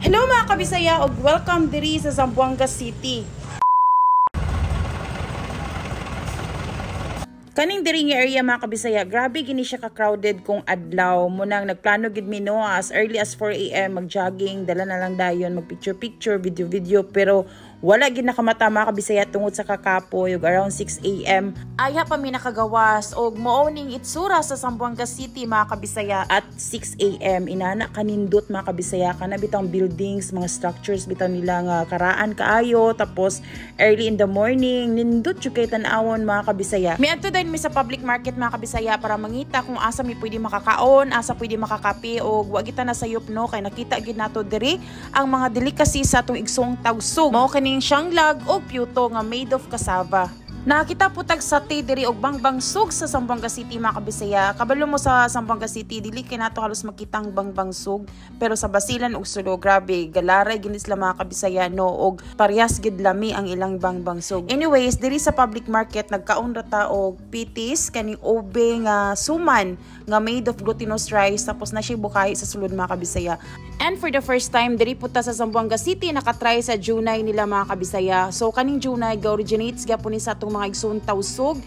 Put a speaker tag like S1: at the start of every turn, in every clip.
S1: Hello, mga kabisaya, ug welcome diri sa Zamboanga City. Kaning diri nga area, mga kabisaya, grabe gini siya ka-crowded kung adlaw. Munang nagplano gid mi, no, as early as 4 a.m. mag-jogging, dala na lang dayon, mag-picture-picture, video-video, pero wala gid nakamata, mga kabisaya, tungod sa kakapoy. Ug around 6 a.m. ayha pa mi nakagawas og mao ning itsura sa Zamboanga City, mga kabisaya, at 6 a.m. Inana kanindot, mga kabisaya, kana bitang buildings, mga structures bitaw nila nga karaan kaayo, tapos early in the morning nindot jud kay tan-awon, mga kabisaya. Miadto din mi sa public market, mga kabisaya, para mangita kung asa mi pwede makakaon, asa pwede makakape, og wa kita na sayop, no, kay nakita gid nato diri ang mga delicacy sa atong igsoong Tausug. Mao kaning siyanglag og puto nga made of cassava. Nakita po tag sate diri og bangbangsug sa Zamboanga City, mga kabisaya. Kabalo mo sa Zamboanga City, dili kay nato halos makitang bangbangsug, pero sa Basilan ug Sulu, grabe, galaray gini sila, mga kabisaya, no, og parehas gid lami ang ilang bangbangsug. Anyways, diri sa public market nagkaon ra ta og pitis, kaning ube nga suman nga made of glutinous rice, tapos na siya bukay sa sulod, mga kabisaya. And for the first time diri po ta sa Zamboanga City nakatry sa Junay nila, mga kabisaya. So kaning Junay ga originates gyapon ni sa atong mga igsoon Tausug.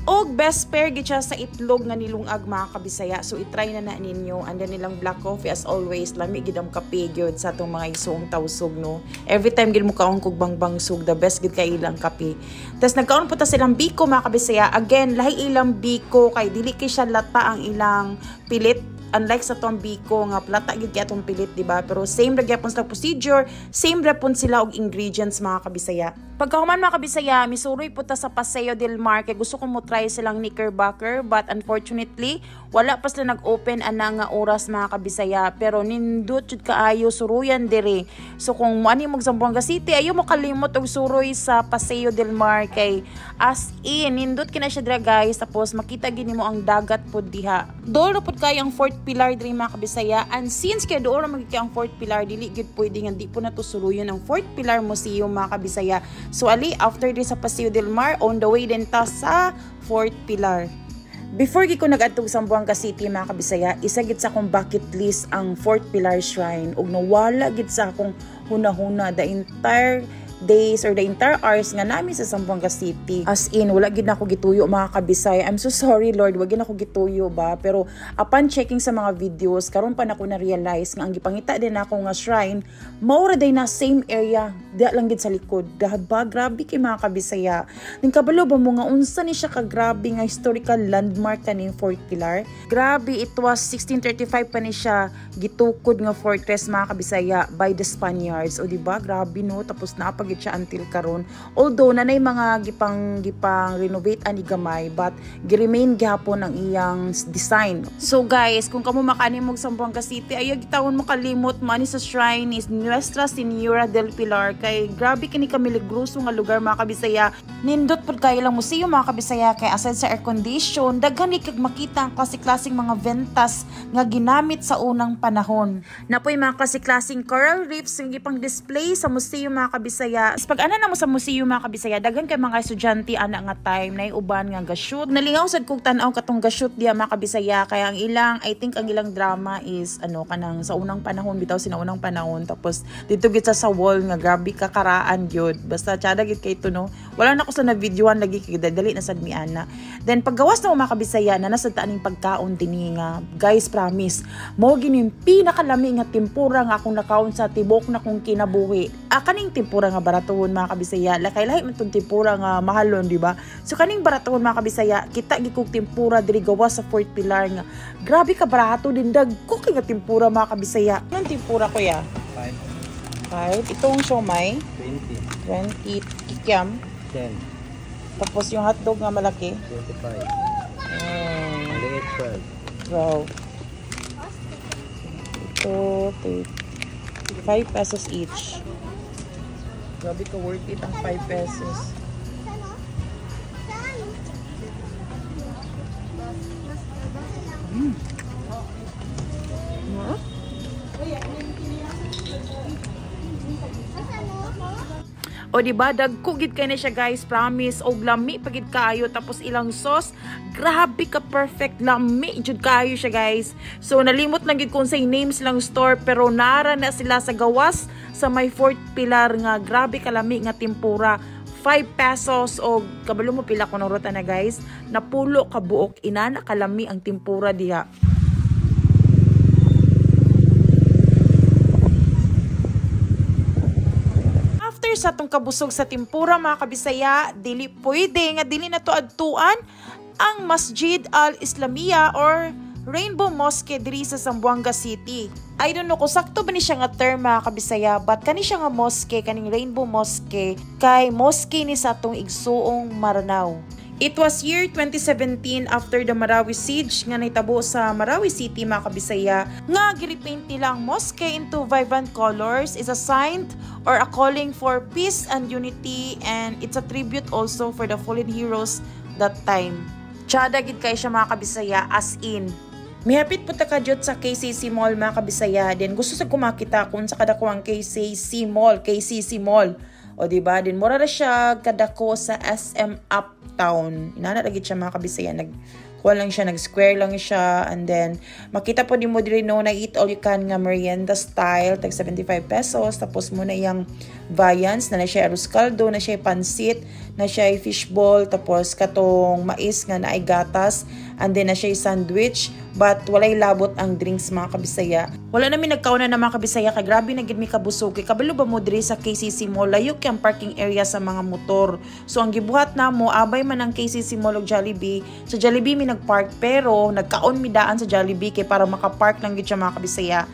S1: Og best pair gid siya sa itlog nga nilungag, mga kabisaya. So itry na na ninyo. And then nilang black coffee, as always, lami gid ang kape gyud sa atong mga igsoong Tausug, no. Every time gid mo kaon kog bangbangsug, the best gid kay ilang kape. Tas nagkaon po ta silang biko, mga kabisaya. Again, lahi ilang biko kay dili kay siya lata ang ilang pilit. Unlike sa atong biko nga plata gid kay atong pilit, di ba? Pero same ra gyapon sila procedure, same ra pon sila og ingredients, mga kabisaya. Pagkahuman, mga kabisaya, misuroy po ta sa Paseo del Mar kay gusto ko mo try silang Knickerbocker, but unfortunately wala pa sila nag-open ana nga oras, mga kabisaya, pero nindot jud kaayo suruyan diri. So kung moani mo Zamboanga City, ayo mo kalimot og suroy sa Paseo del Mar kay as in nindot kina siya dira, guys, tapos makita gini mo ang dagat pod diha. Dool ra pod kay ang fourth pillar diri, mga kabisaya, and since kay dool ra man gyud kay ang fourth pillar, dili gyud pwede nga di po nato suluyon ang fourth pillar museum, mga kabisaya. So ali after diri sa Paseo del Mar, on the way din ta sa fourth pillar. Before gid ko nag-adtog sa Zamboanga City, mga kabisaya, isa gid sa akong bucket list ang Fourth Pillar Shrine ug nawala gid sa akong hunahuna the entire days or the entire hours nga nami sa Zamboanga City. As in, wala gid na ako gituyo, mga kabisaya. I'm so sorry, Lord, wala gid ako gituyo ba. Pero upon checking sa mga videos, karon pa nako na-realize nga ang gipangita din ako nga shrine, mao ra day na same area, diha lang gid sa likod. Ba, grabe kay, mga kabisaya. Ning kabalo ba mo nga unsa ni siya ka grabe nga historical landmark kaning Fourth Pillar? Grabe, it was 1635 pa ni siya gitukod nga fortress, mga kabisaya, by the Spaniards. O di ba? Grabe, no, tapos napagid siya until karon. Although nanay mga gipang gipang renovate ani gamay, but gi-remain gihapon ang iyang design. So guys, kung kamo makani mo Zamboanga City, ayaw gitawon mo kalimot mani sa shrine is Nuestra Señora del Pilar kay grabe kini kamiligruso nga lugar, mga kabisaya. Nindot pud kayo lang museum, mga kabisaya, kay aside sa air condition, daghan ni kag makita ang klase-klaseng mga ventas nga ginamit sa unang panahon. Napoy mga klase-klaseng coral reefs nga gipang display sa museum, mga kabisaya. Pag ana na mo sa museum, mga kabisaya, daghan kay mga estudyante ana nga time na uban nga ga-shoot. Nalingaw sad kog tan-aw katong ga-shoot diya, mga kabisaya, kaya ang ilang, I think ang ilang drama is ano kanang sa unang panahon bitaw, sinaunang panahon, tapos dito gid sa wall nga grabe kakaraan gyud. Basta tsada gid kay to, no. Wala na ko sa na videoan lagi kay dali na sad mi ana. Then paggawas na mo, mga kabisaya, na nasa taaning pagkaon dinhi nga, guys, promise mo gini yung pinakalami nga tempura nga akong nakaon sa tibok na kong kinabuhi. Ah, kaning tempura nga baratuhon, mga kabisaya. Lakay lahi man tong tempura nga mahalon, di ba? So kaning baratuhon, mga kabisaya, kita gid kog tempura diri gawas sa fourth pillar nga grabe ka barato din, dagko kay nga tempura, mga kabisaya. Anong tempura, kuya?
S2: 5.
S1: 5. Itong siomay?
S2: 20.
S1: 20. Kikiam?
S2: 10.
S1: Tapos yung hotdog nga malaki?
S2: 25. Maliit, 12.
S1: Wow. Ito, 5 pesos each. Grabe ka worth it ang 5 pesos. O di ba, dagko gid kay na siya, guys, promise, og lami pa gid kaayo. Tapos ilang sauce, grabe ka perfect, lami jud kaayo siya, guys. So nalimot lang gid kung say names lang store, pero nara na sila sa gawas sa may fourth pillar nga grabe kalami nga tempura. 5 pesos o kabalo mo pila ko rota na, guys, napulo ka buok. Inana kalami ang tempura diha. After sa atong kabusog sa tempura, mga kabisaya, dili pwede nga dili na to adtuan ang Masjid Al-Islamiyah or Rainbow Mosque diri sa Zamboanga City. I don't know kung sakto ba ni siya nga term, mga kabisaya, but kani siya nga mosque, kaning Rainbow Mosque, kay mosque ni sa atong igsuong Maranao. It was year 2017 after the Marawi siege nga nahitabo sa Marawi City, mga kabisaya, nga girepaint nila ang mosque into vibrant colors is a sign or a calling for peace and unity, and it's a tribute also for the fallen heroes that time. Tsada gid kay siya, mga kabisaya, as in. Mihapit po ta kadyot sa KCC Mall, mga kabisaya. Then gusto sa kumakita kung sa kadako ang KCC Mall, KCC Mall. O di ba? Din mura ra siya kadako sa SM Uptown. Inana ra gid siya, mga kabisaya. Nag kuha lang siya, nag-square lang siya, and then makita po din mo diri, no, na eat all you can nga merienda style, tag 75 pesos. Tapos mo na iyang viands, na siya arroz caldo, na siya pansit, na siya fishball, tapos katong mais nga naay gatas, and then na siya sandwich, but walay labot ang drinks, mga kabisaya. Wala namin nagkauna na, mga kabisaya, kay grabe na gid mi kabusog. Kay kabalo ba mo, diri sa KCC Mall, layo kay ang parking area sa mga motor. So ang gibuhat namo, abay man ang KCC Mall og Jollibee. Sa Jollibee mi nagpark, pero nagkaon mi daan sa Jollibee kay para makapark lang gid siya, mga kabisaya.